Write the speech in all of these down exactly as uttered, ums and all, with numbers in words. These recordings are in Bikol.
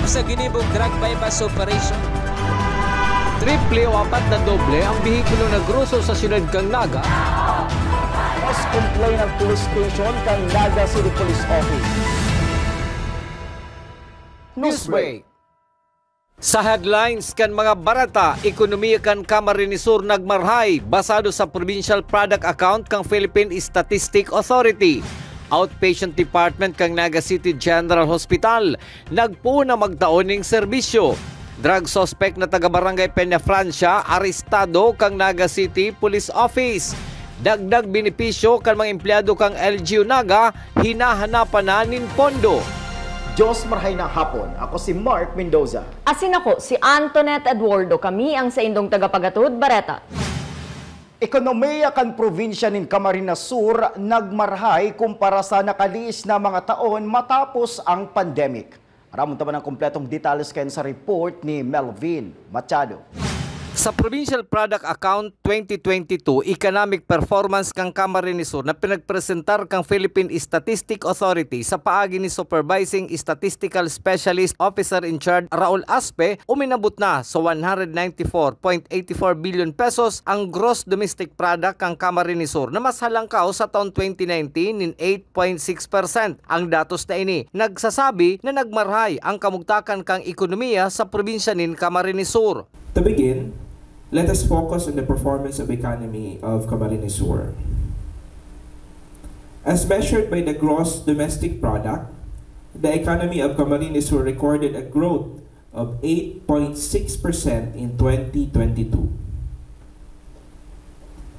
Sa ginibong drug buy-bust operation. Triple o apat na doble ang behikulo na groso sa siyudad kan Naga. Mas complain ang police station kan Naga City Police Office. Newsbreak. Sa headlines kan mga bareta, ekonomiya kan Camarines Sur nagmarhay, basado sa Provincial Product Account kan Philippine Statistic Authority. Outpatient Department kan Naga City General Hospital nagpoon na magtao ning serbisyo. Drug suspect na taga Barangay Peña Francia, arestado kan Naga City Police Office. Dagdag benepisyo kan mga empleyado kan L G U Naga, hinahanapan na nin pondo. Diyos marhay na hapon. Ako si Mark Mendoza. Asin ako, si Antoinette Eduardo. Kami ang saindong tagapagatod, Bareta. Ekonomiya kan probinsya nin Camarines Sur nagmarhay kumpara sa nakaliis na mga taon matapos ang pandemic. Aramon ta man ang kompletong detalles kayan sa report ni Melvin Machado. Sa Provincial Product Account twenty twenty-two, economic performance kan Camarines Sur na pinagpresentar kan Philippine Statistic Authority sa paagi ni Supervising Statistical Specialist Officer in Charge Raul Aspe, uminabot na sa one hundred ninety-four point eighty-four billion pesos ang gross domestic product kan Camarines Sur, na mas halangkaw sa taon twenty nineteen nin eight point six percent. Ang datos na ini nagsasabi na nagmarhay ang kamugtakan kan ekonomiya sa probinsya nin Camarines Sur. To begin, let us focus on the performance of economy of Camarines Sur. As measured by the gross domestic product, the economy of Camarines Sur recorded a growth of eight point six percent in twenty twenty-two.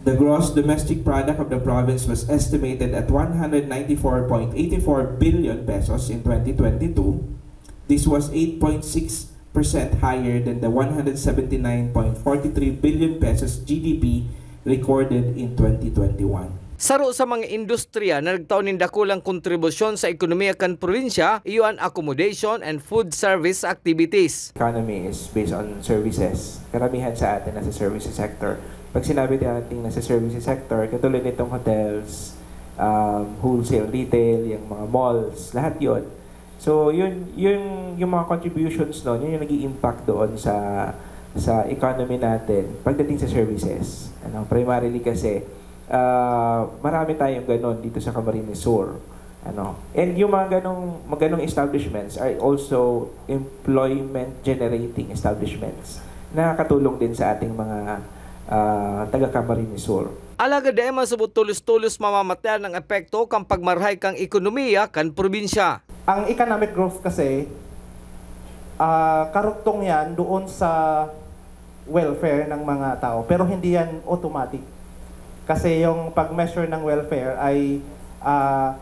The gross domestic product of the province was estimated at one hundred ninety-four point eighty-four billion pesos in twenty twenty-two. This was eight point six percent higher than the one hundred seventy-nine point forty-three billion pesos G D P recorded in twenty twenty-one. Saro sa mga industriya na nagtao nin dakulang kontribusyon sa ekonomiya kan probinsya, iyo an accommodation and food service activities. Economy is based on services. Karamihan sa atin nasa services sector. Pag sinabi nating nasa services sector, katulad nitong hotels, um, wholesale retail, yung mga malls, lahat yon. So, yun, yun, yung mga contributions nun, yun yung nag-i-impact doon sa, sa economy natin pagdating sa services. Ano, primarily kasi, ah, marami tayong ganon dito sa Camarines Sur. Ano, and yung mga ganong, mga ganong establishments are also employment generating establishments. Nakakatulong din sa ating mga, ah, taga Camarines Sur. Alagad dai man subot tolos-tolos mamamatian ang epekto kan pagmarhay kan ekonomiya kan probinsya. Ang economic growth kasi, ah, karugtong yan doon sa welfare ng mga tao, pero hindi yan automatic. Kasi yung pag-measure ng welfare ay, ah,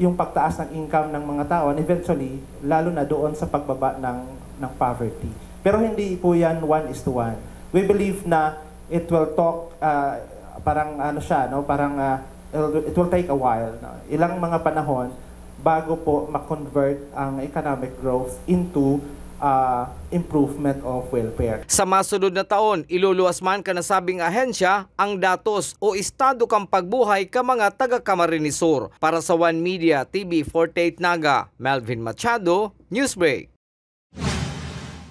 yung pagtaas ng income ng mga tao, and eventually, lalo na doon sa pagbaba ng, ng poverty. Pero hindi po yan one is to one. We believe na it will talk, ah, parang ano siya, no? Parang, ah, it will, it will take a while, no? Ilang mga panahon bago po ma-convert ang economic growth into, ah, improvement of welfare. Sa masunod na taon, iluluwas man kan nasabing ahensya ang datos o estado kan pagbuhay kan mga taga Camarines Sur. Para sa One Media T V forty-eight Naga, Melvin Machado, Newsbreak.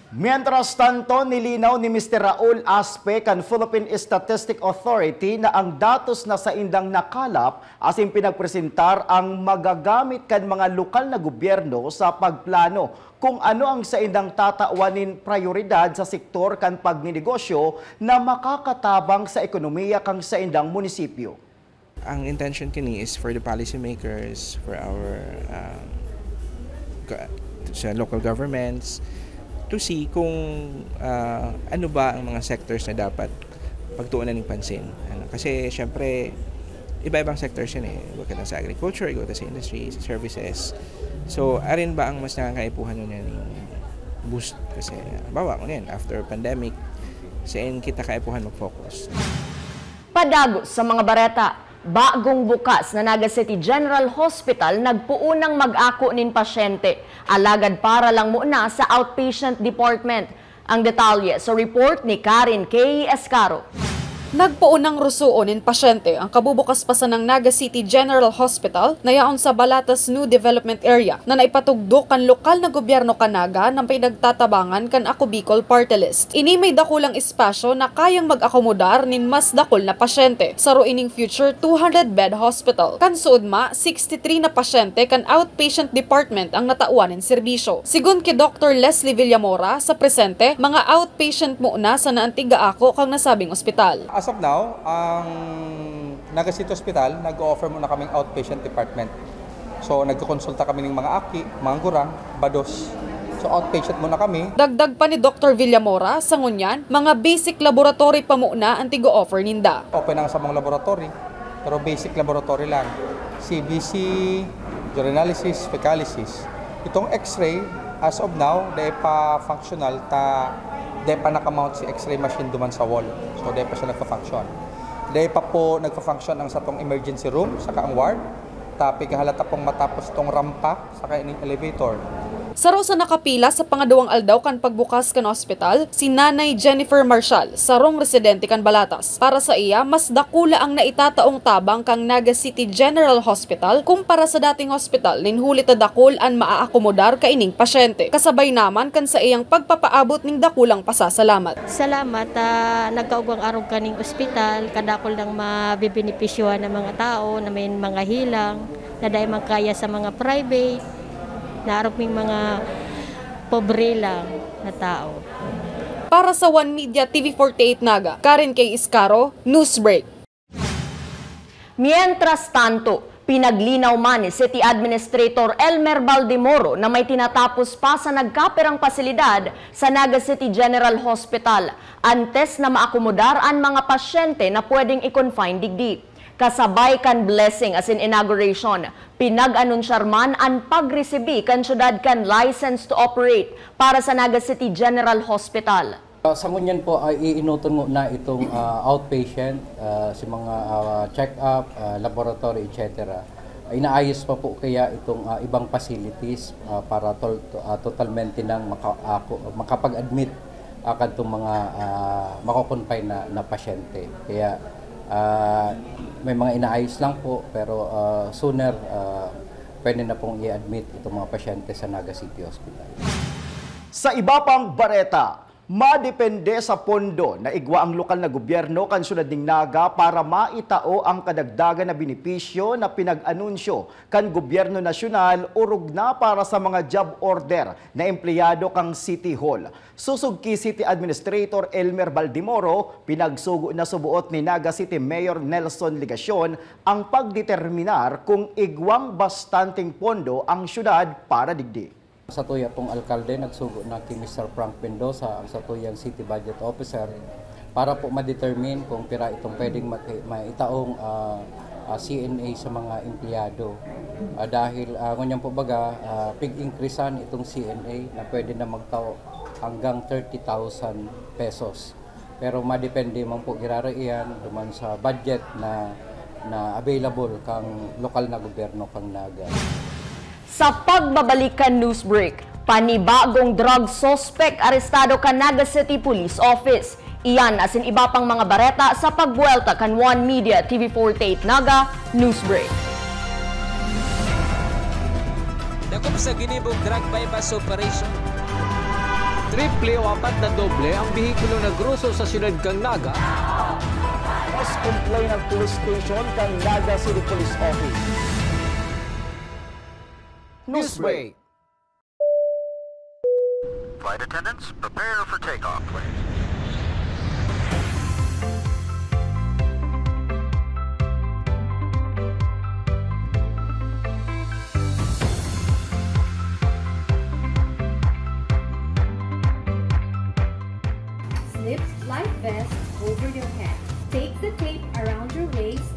Mientras tanto, nilinaw ni Mister Raul Aspe kan Philippine Statistic Authority na ang datos na saindang nakalap asin pinagpresentar ang magagamit kan mga lokal na gobyerno sa pagplano kung ano ang saindang tatawan nin prayoridad sa sektor kan pagninegosyo na makakatabang sa ekonomiya kan saindang munisipyo. Ang intention kini is for the policymakers, for our, um, ga-, sa local governments, to see kung, ah, ano ba ang mga sectors na dapat pagtuunan ng pansin. Ano, kasi, syempre, iba-ibang sectors yan eh. Iba ka na sa agriculture, iba ka sa industry, sa services. So, arin ba ang mas nakakaipuhan nyo niyan yung boost? Kasi, halimbawa, ngunyan, after pandemic, saan kita kaipuhan mag-focus? Padagos sa mga bareta, bagong bukas na Naga City General Hospital nagpoon nang mag-ako nin pasyente, alagad para lang muna sa outpatient department. Ang detalye sa report ni Karen K. Escaro. Nagpoon nang rusoon nin pasyente ang kabubukas pa sanang Naga City General Hospital na yaon sa Balatas New Development Area na naipatugdok kan lokal na gobyerno kan Naga na pinagtatabangan kan Ako Bicol Party List. Ini may dakulang espasyo na kayang mag-akomodar nin mas dakul na pasyente. Saro ining future two hundred bed hospital. Kan suodma, sixty-three na pasyente kan outpatient department ang natawan nin serbisyo. Sigon ki Doktor Leslie Villamora, sa presente, mga outpatient muna sana an tig-aako kan nasabing ospital. As of now, ang Naga City Hospital, nag-o-offer muna kaming outpatient department. So, nagkokonsulta kami ng mga aki, mga gurang, bados. So, outpatient muna kami. Dagdag pa ni Doktor Villamora, sa ngunyan, mga basic laboratory pa muna ang tig-o-offer ninda. Open ang samong laboratory, pero basic laboratory lang. C B C, urinalysis, fecalysis. Itong X-ray, as of now, dai pa functional ta, dai pa nakamount si X-ray machine duman sa wall. So, dai pa siya nagpa-function. Dai pa po nagpa-function ang satong emergency room, saka ang ward. Ta, pighahalata pong matapos tong rampa, saka ining elevator. Saro sa nakapila sa pangaduwang aldaw kan pagbukas kan ospital, si Nanay Jennifer Marshall, sarong residente kan Balatas. Para sa iya, mas dakula ang naitataong tabang kan Naga City General Hospital kumpara sa dating hospital nin huli ta dakul an maaakomodar kaining pasyente. Kasabay naman kan saiyang pagpapaabot nin dakulang pasasalamat. Salamat, ah, nagkaugwang arog kaning ospital, kadakul nang mabebenepisyohan ng mga tao na may mga hilang, na dai man kaya sa mga private, na arog ming mga pobre lang na tao. Para sa One Media T V forty-eight Naga, Karen K. Iscaro, Newsbreak. Mientras tanto, pinaglinaw man ni City Administrator Elmer Baldemoro na may tinatapos pa sa nagkapirang pasilidad sa Naga City General Hospital antes na maakomodar an mga pasyente na pwedeng i-confine digdi. Kasabay kan blessing asin inauguration, pinag-anunsyar man an pagresibi kan syudad kan license to operate para sa Naga City General Hospital. Ah, sa ngunyan po ay iinuton ngona itong, ah, outpatient, ah, si mga, ah, check-up, ah, laboratory, et cetera. Inaayos pa po kaya itong, ah, ibang facilities, ah, para tol-, to-, ah, totalmente nang maka-, ako, makapag-admit, ah, kadtong mga, ah, mako-confine na, na pasyente. Kaya, ah, may mga inaayos lang po, pero, ah, sooner, ah, pwede na pong i-admit itong mga pasyente sa Naga City Hospital. Sa iba pang bareta, madepende sa pondo na igwa ang lokal na gobyerno kan syudad ning Naga para maitao ang kadagdagan na benepisyo na pinag-anunsyo kan gobyerno nasyonal orog na para sa mga job order na empleyado kan City Hall. Sosog ki City Administrator Elmer Baldemoro, pinagsugo na suboot ni Naga City Mayor Nelson Legacion ang pagdeterminar kung igwang bastanteng pondo ang syudad para digdi. Satuya pong alkalde, nagsugo na ki Mister Frank Mendoza, ang satuyang city budget officer, para po ma-determine kung pira itong pwedeng maki-, maitaong, ah, ah, C N A sa mga empleyado. Ah, dahil, ah, ngunyan po baga, ah, pig-increasean itong C N A na pwede na magtao hanggang thirty thousand pesos. Pero madepende man po giraray iyan duman sa budget na, na available kang lokal na gobyerno kang Naga. Sa pagbabalik kan news break, panibagong drug suspect arestado kan Naga City Police Office. Iyan asin iba pang mga bareta sa pagbuwelta kan One Media T V forty-eight Naga News Break. Dakop sa ginibong drug buy-bust operation. Triple o apat na doble ang behikulo na groso sa siyudad kan Naga. Mas complaint ang police station kan Naga City Police Office. Newsbreak. Flight attendants, prepare for takeoff, please. Slip life vest over your head. Take the tape around your waist.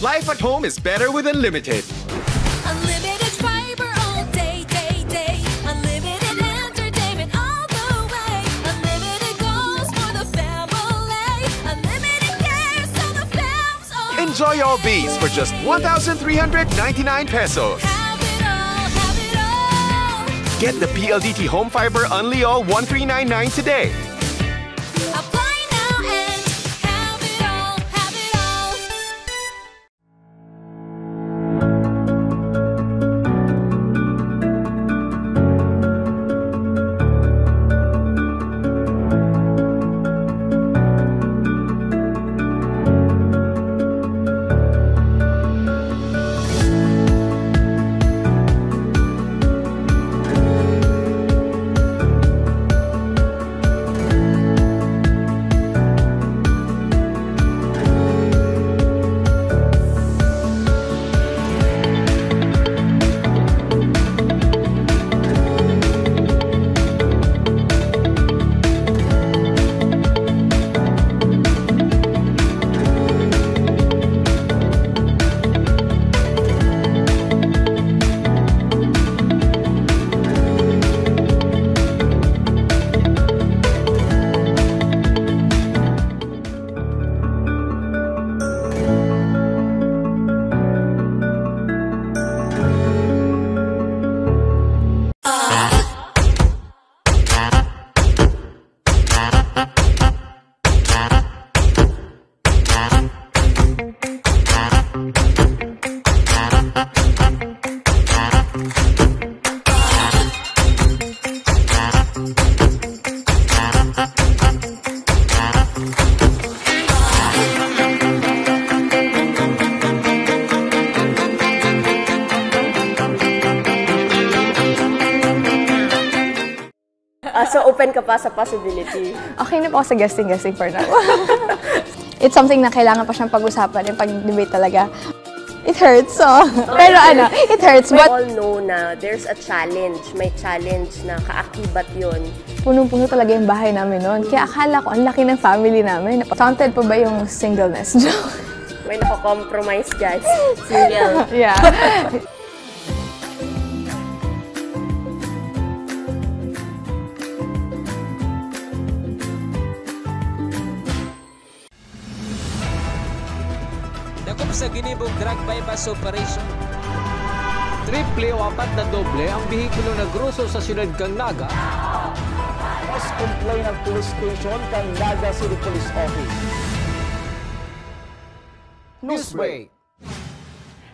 Life at home is better with Unlimited. Unlimited fiber all day, day, day. Unlimited entertainment all the way. Unlimited goals for the family. Unlimited care so the fam's all. Enjoy all these for just one thousand three hundred ninety-nine pesos. Have it all, have it all. Get the P L D T Home Fiber Unli All one three nine nine today. Apply now and have it all, have it all. Ah, so open ka pa sa possibility? Okay na po ako sa guesting-guesting for now. It's something na kailangan pa siyang pag-usapan and pag-debate talaga. It hurts, so. Pero ano, it hurts, We but all know na there's a challenge. May challenge na kaakibat yon. Punong-puno talaga yung bahay namin noon. Kaya akala ko, ang laki ng family namin. Counted po ba yung singleness? Joke. May nako-compromise, guys. Single. Yeah. Dakop sa ginibong drug buy-bust operation. Triple o apat na doble ang behikulo na groso sa siyudad kan Naga. Mas complain ang police station kan Naga City Police Office. Newsbreak.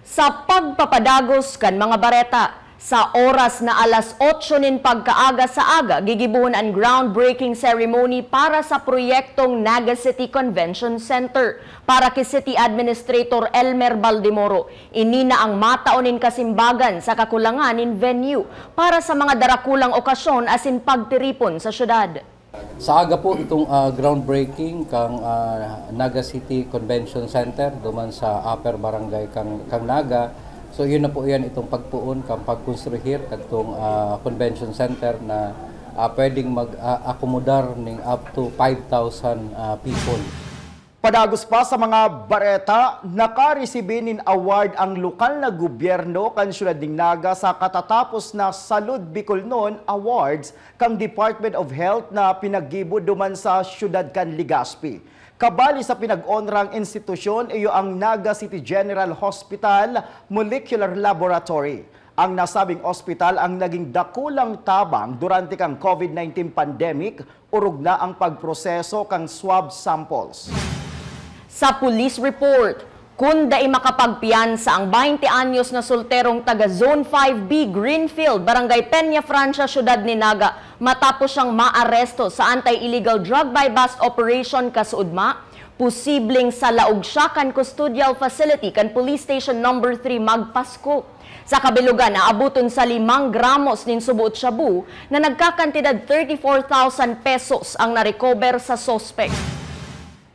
Sa pagpapadagos kan mga bareta, sa oras na alas otso nin pagkaaga sa aga, gigibohon an groundbreaking ceremony para sa proyektong Naga City Convention Center. Para ki City Administrator Elmer Baldemoro, ini na ang matao nin kasimbagan sa kakulangan nin venue para sa mga darakulang okasyon asin pagtiripon sa syudad. Sa aga po itong, ah, groundbreaking kang, ah, Naga City Convention Center duman sa Upper Barangay kang, kang Naga. So, yun na po yan itong pagpoon kang pagkonstruhir kadtong, ah, convention center na, ah, pwedeng mag, ah, akomodar ning up to five thousand, ah, people. Padagos pa sa mga bareta, nakaresibi nin award ang lokal na gobyerno kan siyudad nin Naga sa katatapos na Salud Bicolnon Awards kan Department of Health na pinaggibo duman sa siyudad kan Legazpi. Kabali sa pinag-onrang institusyon, iyo ang Naga City General Hospital Molecular Laboratory. Ang nasabing ospital ang naging dakulang tabang durante kan COVID nineteen pandemic, orog na ang pagproseso kan swab samples. Sa police report, kun dai makapagpiyansa ang baynte anyos na solterong taga Zone five B Greenfield, Barangay Peña Francia, Siyudad ni Naga, matapos siyang maaresto sa anti-illegal drug buy-bust operation kasuodma, posibleng salaog siya kan custodial facility kan Police Station Number three magpasko. Sa kabilogan, aaboton sa limang gramos nin suboot shabu na nagkakantidad thirty-four thousand pesos ang na-recover sa suspek.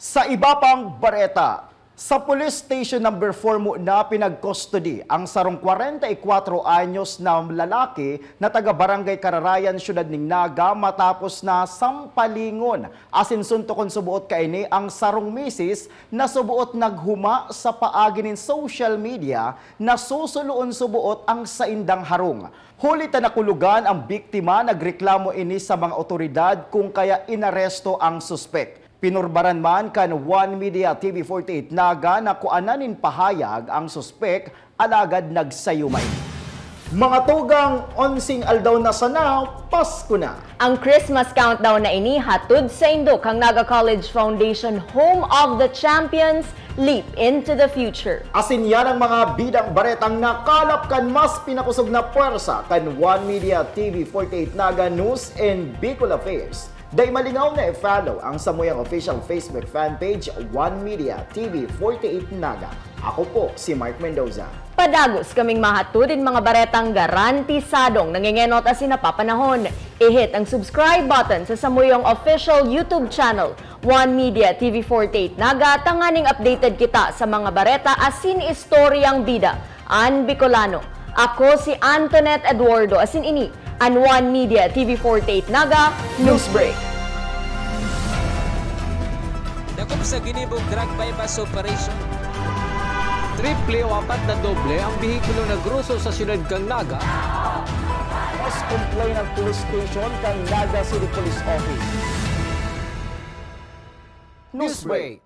Sa iba pang bareta, Sa Police Station Number four mo na pinag-custody ang sarong kwarenta y kwatro anyos na lalaki na taga Barangay Kararayan, Siyudad ning Naga, matapos na sampalingon asin suntokon suboot kaini ang sarong misis na suboot naghuma sa paagi nin social media na susuloon suboot ang saindang harong. Huli ta nakulogan ang biktima, nagreklamo ini sa mga otoridad kung kaya inaresto ang suspek. Pinurbaran man kan One Media T V forty-eight Naga na kuanan nin pahayag ang suspek, alagad nagsayuma ini. Mga tugang, onseng aldaw na sana, Pasko na! Ang Christmas countdown na ini hatod saindo kan Naga College Foundation, home of the champions, leap into the future. Asin yan ang mga bidang baretang nakalap kan mas pinakosog na pwersa kan One Media T V forty-eight Naga News and Bicol Affairs. Dai malingaw na i-follow ang samuyang official Facebook fan page, One Media T V forty-eight Naga. Ako po si Mark Mendoza. Padagos kaming mahatod nin mga baretang garantisadong nangengenot asin napapanahon. I-hit ang subscribe button sa samuyang official YouTube channel, One Media T V forty-eight Naga, tanganing updated kita sa mga bareta asin istoryang bida an Bicolano. Ako si Antoinette Eduardo, asin ini an One Media T V forty-eight Naga News Break. Dakop sa ginibong drug buy-bust operation. Triple o apat na doble ang behikulo na groso sa siyudad kan Naga. Mas complaint ang police station kan Naga City Police Office. News Break.